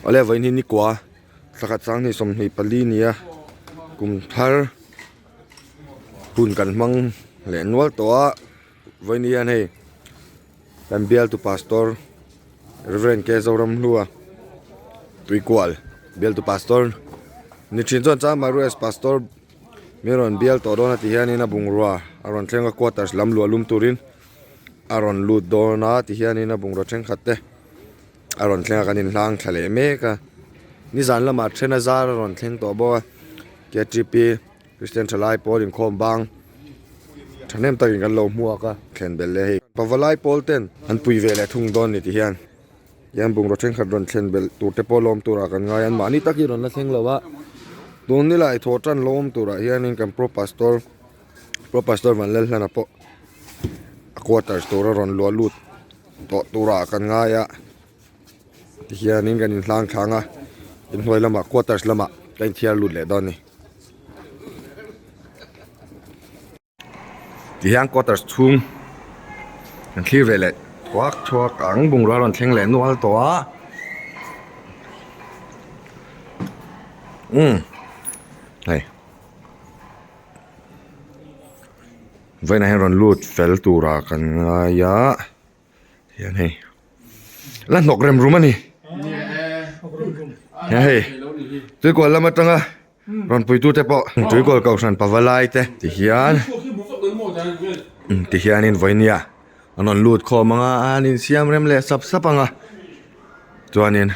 Awle vawiin hi nikua thlakhat sanghnih 24 nia kum thar hun kan hmang leh nual tawh a vawiin hian hei kan bialtu pastor Rev K Zoramhlua Tuikual bialtu pastor ni thin chuan Changmaru S pastor min rawn bial tawh dawn a ti hianin a bungrua a rawn thleng a quarters lam luah lum turin a rawn lut dawn a ti hianin a bungraw thenkhat te a rawn thleng a kan inhlang thla leh mek a nizan lamah then a zar a rawn thleng tawh bawk a K T P Christian thalai pawl inkhawm bang thahnem takin kan lo hmuak a thlen belh leh hei pavalai pawl ten an pui ve leh thung dawn ni ti hian hian bungraw thenkhat rawn thlen belh tur te pawh lawm turah kan ngai a anmahni tak hi rawn la thleng lo a tun nilai thaw tan lawm turah hianin kan pro pastor pro pastor Vanlalhlana pawh a quarters tur a rawn luah lut tawh turah kan ngai a tihianin kan inhlang thlang a inhnuai lamah quarters lamah ka inthiar lut leh dawn a ni tihian quarters chhung kan thlir ve leh thuak thuak ang bungrua a rawn thleng leh nual tawh a umm hei. Vawiinah hian rawn lut fel turah kan ngai a hian hei la hnawk rem rum a ni hian hei tuikual lam atanga rawn puitu te pawh tuikual kohhran pavalai te ti hian ti hianin vawinia an rawn lut khawm ang a an insiam rem leh sap sap ang a chuanin.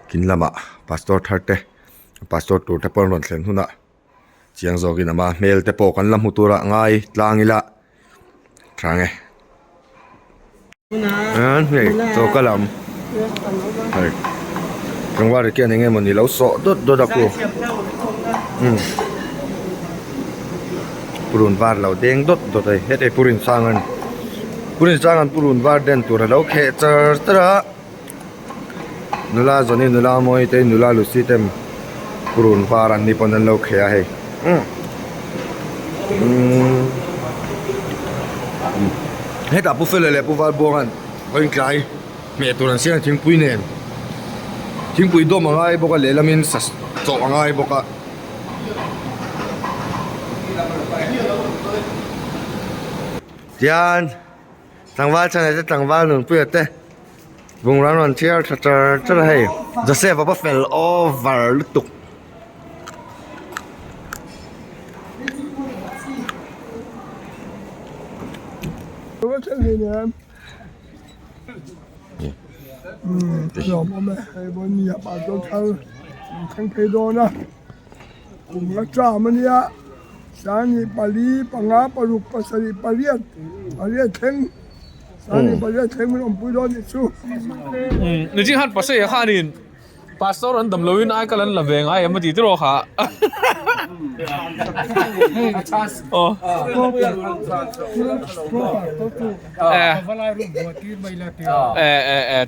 Kin lamah pastor thar te pastor tur te pawh an rawn thlen hunah chiang zawkin ama hmel te pawh kan la hmu turah ngai tlang ila tha nge an hei choka lam hei tlangval ri khian eng emawni lo sawh dawt dawt a khu umm purun var lo deng dawt dawt a hei hetah hi purun sang a ni. Purun sang an purun var den tur a lo kheh char char a nula zawnin nula mawi te nula lusi te purun var an ni pawn an lo kheh a hei hetah pu fela leh pu valbuanga'n vawiin tlai hmeh tur an siam thingpui nen thingpui dawm a ngai bawk a lehlamin sa chawh a ngai bawk a. Tian tlangval chhan te tlangval nunpuia te bungrua an rawn thiar tha char char a hei Joseph a va fel over lutuk. Kum la cham a nia, Sangni pali, panga, paruk, pasarih, pariat, pariat thleng, Sangni pariat thleng min awmpui dawn nih chu. Niching han pasei a khanin pastor an dam loin ai kal an la ve ngai em a ti tiraw kha.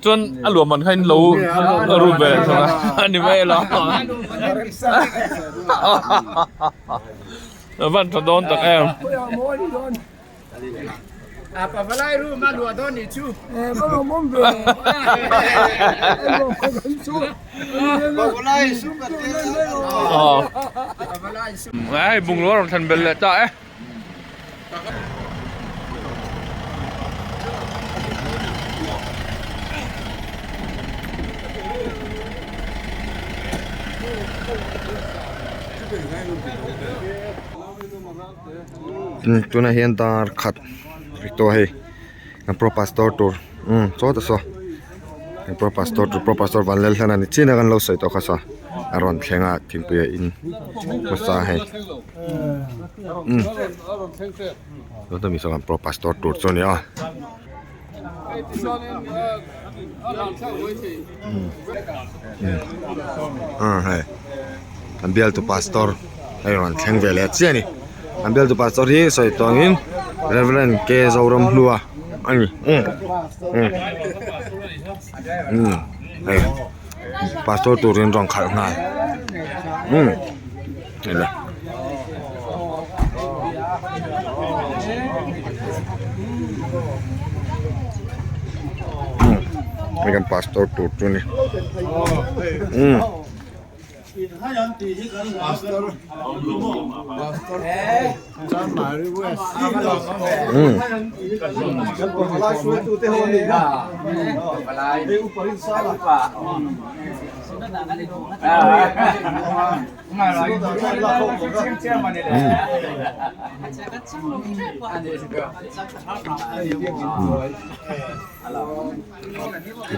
Chuan a luah man kha in lo ru ve thung a a ni mai elo a van tha dawn tak em. Hei bungrua rawn thlen belh leh ta e. Tunah hian dar khat ri tawh a hei kan pro pastor tur umm chaw ta saw kan pro pastor tur pro pastor Vanlalhlana ni chin a kan lo sawi tawh kha saw a rawn thleng a thingpui a in hmasa hei. Umm tuna mi saw kan pro pastor tur chu a ni a umm hei kan bialtu pastor hei rawn thleng ve leh chiah a ni kan bialtu pastor hi sawi tawh angin Reverend K Zoramhlua a ni umm umm umm hei pastor turin rawn khalh nghal umm. Hei kan pastor tur chu a ni umm.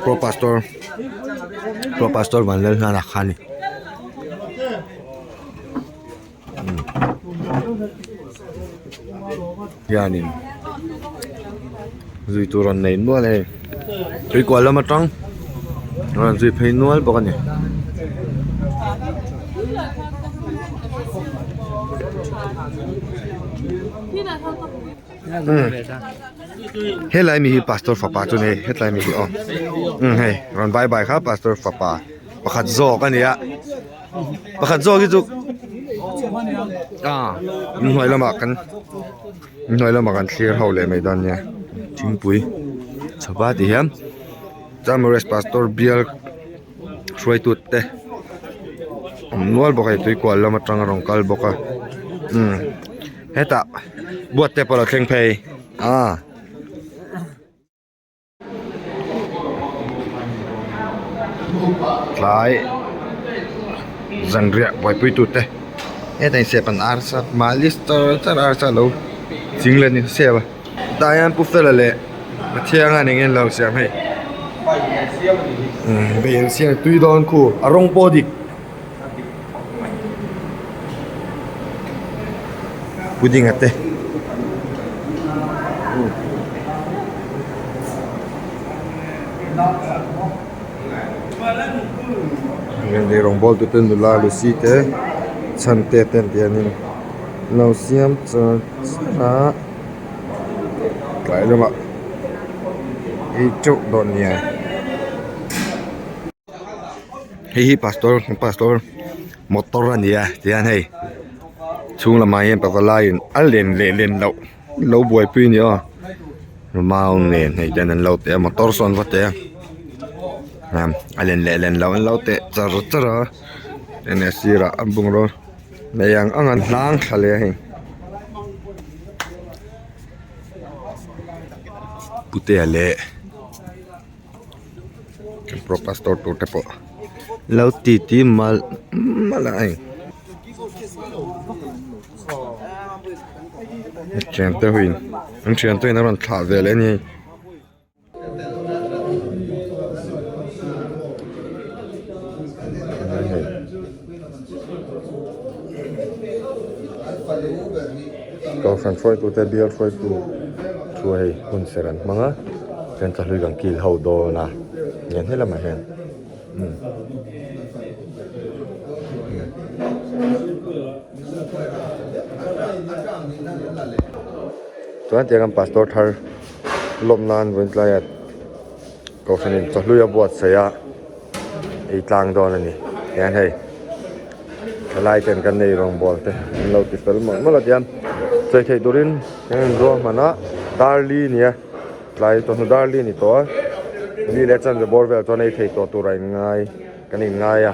Pro pastor pro pastor Vanlalhlana kha a ni. Hianin zui tur an nei nual a hei tuikual lam atang rawn zui phei nual bawk a ni. Helai mi hi pastor fapa chu a ni hei hetlai mi hi aw umm hei rawn bye bye kha pastor fapa pakhat zawk a ni a pakhat zawk hi chu ah inhnuai lamah kan inhnuai lamah kan thlir ho leh mai dawn nia thingpui chhawpa ti hian Chamores pastor bial hruaitu te awm nual bawk a hei tuikual lam atang a rawn kal bawk a umm hetah buat te pawh a lo thleng phei ah. Tlai zanriah buaipui tute hetah hian sep an arsa mahni char char arsa alo ching leh a ni sep a tah hian pu fela leh pathian a eng nge lo siam hei umm bai an siam tui dawn khu a rawng pawh a dik pudding a te eirawng bawl tute nula lucy te chhante te an tih hianin lo siam char char a tlai lamah ei teuh dawn nia. Hei hi pastor pastor motor a ni a tihian hei chhung lamah hian pavalaiin a len leh len loh lo buaipui a ni aw mau nen hei ten an lo teh a motor sawn va teh a a len leh len loh an lo teh char char a eng a sirah a bungraw nei ang ang an hlang thla leh a hei putea leh. Pro pastor tur te pawh lo ti ti malh malh a hei thian te ho in an thian te in a rawn thlah ve leh a ni. Kohhran hruaitute bial hruaitu thu hei hun ser an hmang a chuan chahlui kan kil ho dawn a nen he lamah hian umm chuan tiang an pastor thar lawm nan vawiin tlaiah kohhranin chahlui a buatsaih a ei tlang dawn a ni tihian hei. Thalai ten kan nei rawngbawl te an lo ti fel mawlh mawlh a tiang sawi theih turin kan in ruahman a dar li a ni a tlai chawhnu dar li a ni tawh a li leh chanve bawr vel chuan ei thei tawh tur a in ngai kan in ngai a.